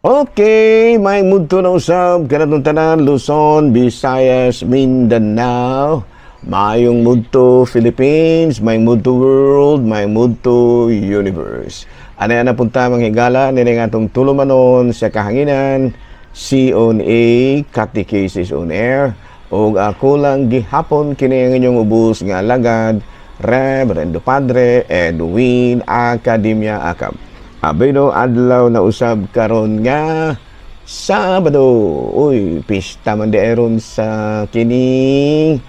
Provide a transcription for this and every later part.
Okay, maayong mudto na usab kanatong tanan, Luzon, Visayas, Mindanao. Maayong mudto, Philippines, maayong mudto, world, maayong mudto, universe. Anay na punta, mga higala, nini nga atong tulumanon sa kahanginan, C on A, Catechesis on Air, ug ako lang gihapon kini ang inyong ubos nga alagad, Reverendo Padre Edwin Academia Acab. Abino, adlaw na usab karon nga Sabado. Uy, pista man di aron sa kining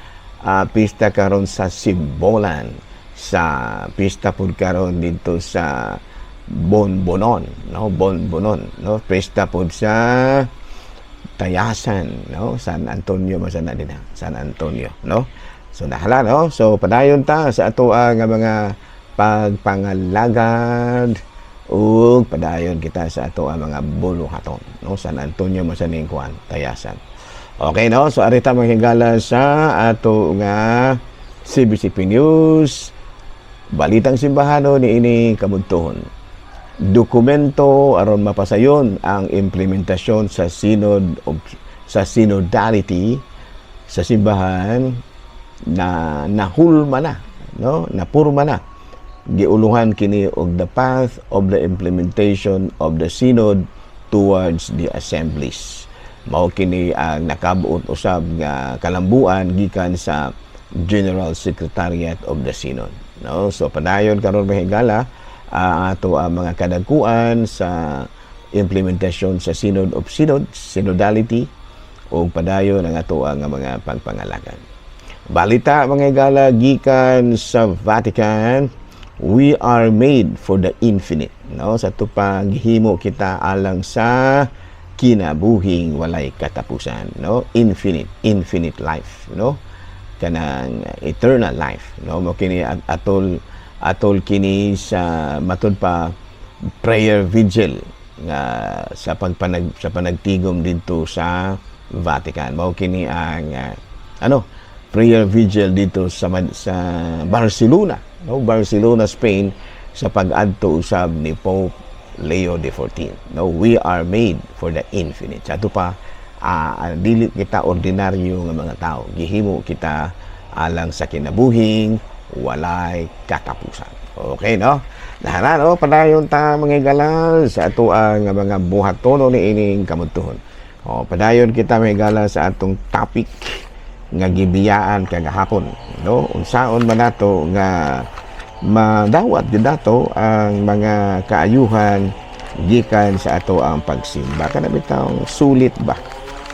pista karon sa Sibolan. Sa pista pud karon dito sa Bonbonon, no? Bonbonon, no? Pista pud sa Tayasan, no? San Antonio man sana din, San Antonio, no? So nahala, no? So padayon ta sa ato ang mga pagpangalagad ug padayon kita sa ato ang mga buluhaton, no? San Antonio man sa ning kuan, Tayasan. Okay, no? So arita, mga higala, sa ato nga CBCP News, Balitang Simbahano ni ini kabuntuhon. Dokumento aron mapasayon ang implementasyon sa synod of, sa synodality sa simbahan na nahulma na, no? Napurma na. Giuluhan kini og the path of the implementation of the synod towards the assemblies. Mao kini ang nakabuot usab nga kalambuan gikan sa General Secretariat of the Synod, no? So padayon karon, mga higala, ang ato ang mga kadagkuan sa implementasyon sa Synod of Synod, synodality, ug padayon ang ato ang mga pagpangalagan. Balita, mga higala, gikan sa Vatican: we are made for the infinite, no? Sa ato pa, gihimo kita alang sa kinabuhing walay katapusan, no? Infinite, infinite life, no? Kanang eternal life, no? Mo kini atol atol kini sa matud pa prayer vigil nga sa panagtigom didto sa Vatican. Mao kini ang ano, prayer vigil dito sa Barcelona, no? Barcelona, Spain, sa pag-adto usab ni Pope Leo XIV, no? We are made for the infinite. Sa ato pa, dili kita ordinaryo nga mga tao. Gihimo kita alang sa kinabuhing walay katapusan. Okay, no? Nahara, no? Padayon ta, mga higala, sa ato ang mga buhatono ni ining kamuntuhon. O, padayon kita, mga higala, sa atong topic nga gibiyaan kagahapon, no? Unsaon man nato nga madawat gyud nato ang mga kaayuhan gikan sa ato ang pagsimba, kana bitaw sulit ba,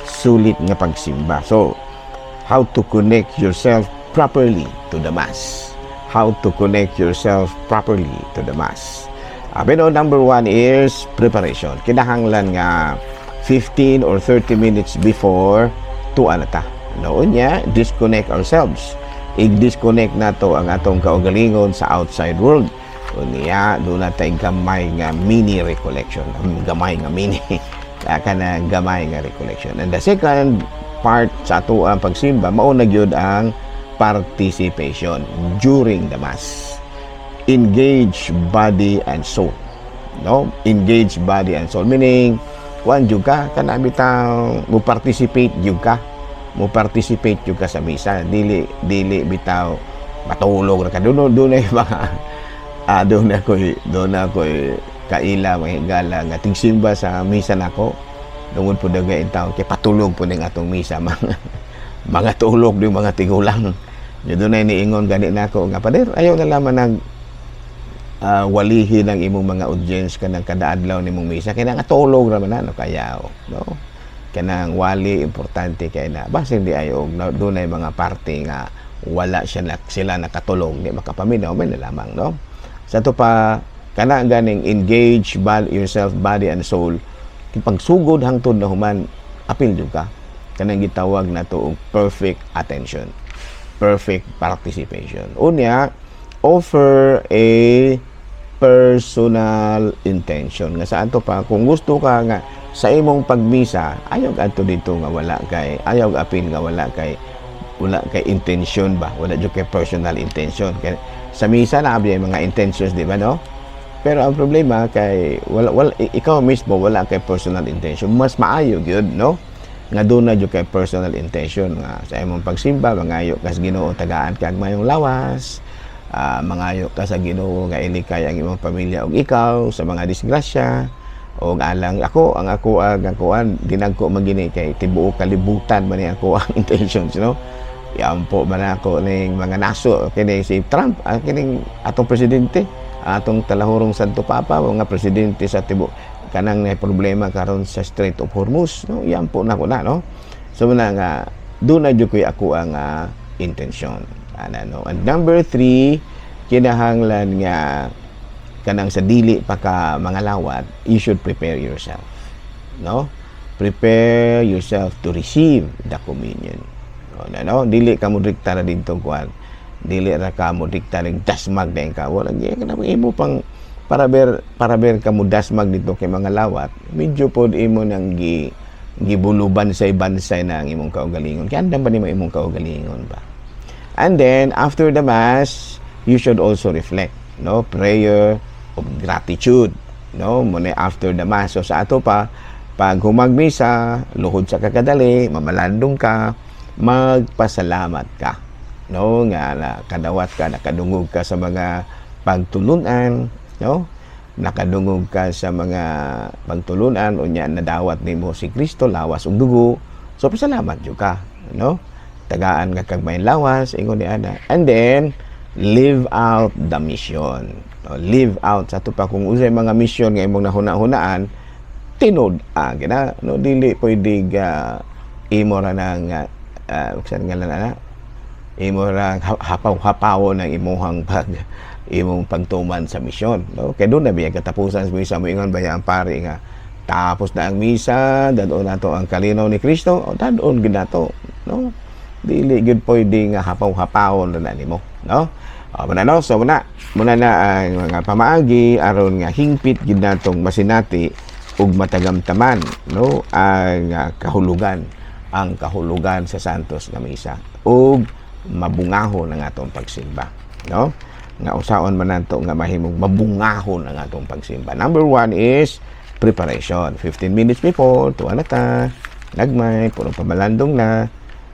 sulit nga pagsimba. So how to connect yourself properly to the Mass, how to connect yourself properly to the Mass. Pero number one is preparation. Kinahanglan nga 15 or 30 minutes before tuwa na ta, no? Unya, disconnect ourselves. I-disconnect nato ang atong kaugalingon sa outside world. Unya, duna tay gamay nga mini recollection. Gamay nga mini. Kana gamay nga recollection. And the second part sa ato ang pagsimba, mao na gyud ang participation during the Mass. Engage body and soul. No? Engage body and soul. Meaning, kuan jud ka, kana bitaw mo participate jud ka, mo participate jud ka sa misa. Dili dili bitaw matulog ra ka. Doon doon ay mga doon ako'y kaila, mga higala, nga tigsimba sa misa nako tungod po dagay taon kay patulog po ning atong misa, mga tulog yung mga tigulang. Yo doon ay niingon gani nako nga, "Pader, ayaw na lamang nag walihin ang imong mga audience kanang kada adlaw nimong misa kay nga tulog ra man na, no?" Kaya no, kanang wali importante kay na basin di ay og dunay mga parte nga wala siya na, sila nakatulog, di makapaminaw may na lamang, no? Sa to pa, kana ganing engage yourself body and soul, pagsugod hangtod na human, apil jud ka, kanang gitawag nato og perfect attention, perfect participation. Unya, offer a personal intention nga sa ato pa, kung gusto ka nga sa imong pagmisa, ayaw adto dito nga wala kay, ayaw apil nga wala kay intention ba, wala jud kay personal intention. Kay sa misa na mga intentions, di ba, no? Pero ang problema kay wala, ikaw mismo wala kay personal intention. Mas maayo gyud, no, nga doon na jud kay personal intention nga sa imong pagsimba mangayo ka sa Ginoo tagaan ka og mayong lawas, mangayo ka sa Ginoo nga ilikay ang imong pamilya ug ikaw sa mga disgrasya. O alang ako, ang kuan dinagko man gini kay tibuok kalibutan man ni ako ang intentions, no? Iampo man ako ning mga naso kini si Trump, kining atong presidente, atong talahurong Santo Papa, mga presidente sa tibuok kanang na problema karon sa Strait of Hormuz, no? Iampo na ko na, no? So muna nga doon na jud ko'y ako ang intensyon ana, no? And number three, kinahanglan nga kanang sa dili pa ka mga lawat, you should prepare yourself, no? Prepare yourself to receive the communion. O, na, no? Dili ka mo dikta na dito kuan, dili ra ka mo dikta ning dasmag na ka, wala gyud ka na imo pang para ber ka mo dasmag dito kay mga lawat. Medyo pod imo nang gibuluban sa bansay na ang imong kaugalingon, kay andam ba nimo imong kaugalingon ba? And then after the Mass, you should also reflect, no? Prayer of gratitude, no? Muna after the Mass. So sa ato pa, pag humagmisa, luhod sa kakadali, mamalandong ka, magpasalamat ka, no? Nga na kadawat ka, nakadungog ka sa mga pagtulunan, no? Nakadungog ka sa mga pagtulunan, unya nadawat nimo si Kristo, lawas ug dugo. So pasalamat jud ka, no? Tagaan ka kag may lawas, ingon ni ana. And then live out the mission. No, live out sa ato pa kung unsay mga mission nga imong nahuna-hunaan, tinud ah gina, no? Dili pwede ga imo ra nang saan nga lang ana, imo ra hapaw-hapaw ng imuhang imong pagtuman sa misyon, no? Kay doon na biya katapusan sa misa, moingon ba ang pari nga tapos na ang misa, dad-on nato ang kalinaw ni Kristo, o dad-on gid nato, no? Dili gyud pwede nga hapaw-hapawon na nimo, no? O, muna, no? So muna muna na ang mga pamaagi aron nga hingpit gid natong masinati ug matagamtaman, no, ang kahulugan sa Santos nga Misa ug mabungahon ang atong pagsimba, no? Nga usaon man nato nga mahimong mabungahon ang atong pagsimba. Number one is preparation. 15 minutes before, tuwa na ta nagmay puro pamalandong na,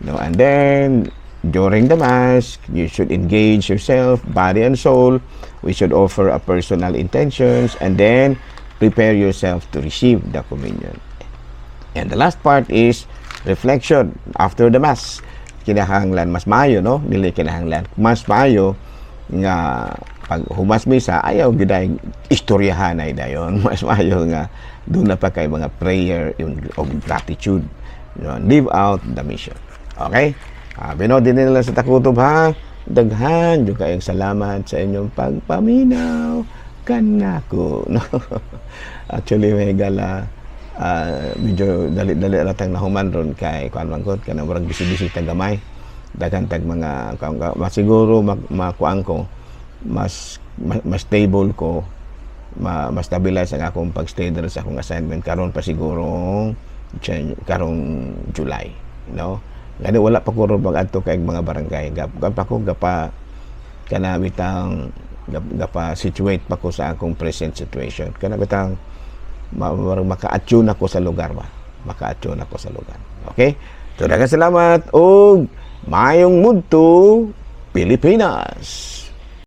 no? And then during the Mass, you should engage yourself, body and soul. We should offer a personal intentions and then prepare yourself to receive the communion. And the last part is reflection after the Mass. Kinahanglan mas maayo, no? Dili kinahanglan. Mas maayo nga pag humas misa, ayaw gyud istoryahan ay dayon. Mas maayo nga doon na pa kay mga prayer yung of gratitude. No, live out the mission. Okay? Bino din nila sa takutob ha. Daghan jud kayong salamat sa inyong pagpaminaw kanako. No? Actually, may gala medyo dali-dali ratang nahuman ron kay kuan man gud, kanang murag busy-busy ta gamay. Daghan tag mga kuan mas siguro makuan ko mas stable ko, mas stabilize ang akong pag-stay diri sa akong assignment karon pa siguro karong July, no? Gani wala pa ko ron mag-adto kay mga barangay. Gap pa ko gapa kana bitang gapa situate pa ko sa akong present situation, kana bitang maka-attune ako sa lugar ba, maka-attune ako sa lugar. Okay, so daghang salamat ug maayong mudto, Pilipinas.